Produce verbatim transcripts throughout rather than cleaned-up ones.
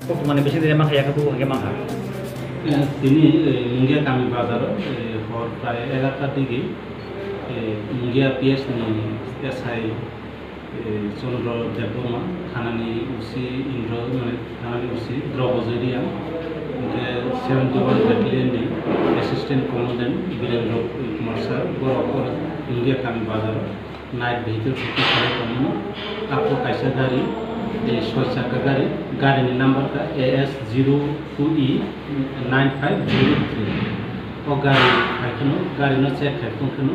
Koktwmani bising twi mankha, yakhe bubo hwnkhe mankha. Eh, tini, eh, Mungia kami bazar, eh, hor prai egarota digi, eh, Mungia P S ni S I, eh, Chandra Debbarma, thanani O C Indra, mane thanani O C Draupadi Reang, hwnkhe seventy one battalion ni Assistant Commandant Birendra Kumar sir, borok oro Mungia kami bazar. Night vehicle shooting khlai tongmani. Abo kaisa gari, eh, soi chakka gari, garini number kha A S zero two E nine five zero three. O gari phai kheno, gari no check khai tong kheno,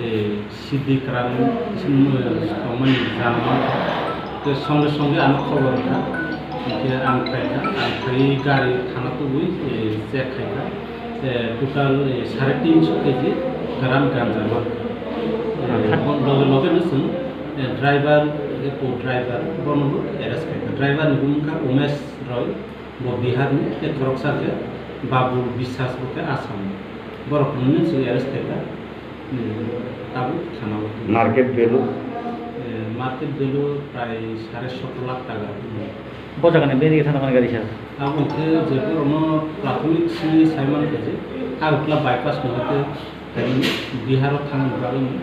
eh, C D kwran, eh, tongmani jana mankha. Tei songe songe ano khobor kha. Hwnkhe ang phaikha, ang phaiwi gari thana tubui, eh, check khaikha. Eh, total, eh, sare tinso K G gram ganja mankha. Eh, loge loge no chwng, eh, driver, eh, co-driver, bono bo arrest khaikha. Driver ni bumung kha Umesh Roy, bo Bihar ni, tei khoroksa khe Babul Biswas, bo khe Assam ni. Borok hwnwi chwng arrest khaikha. Hmm, tabuk thana o. Market value? Eh, market value prai sare sotro lakh taka. Bo jaga ni bini thana thani gari sir? Abo khe je borokno prathomik simi sai mankha je Agartala bypass ni hoite Bihar o thangni bagwi ni.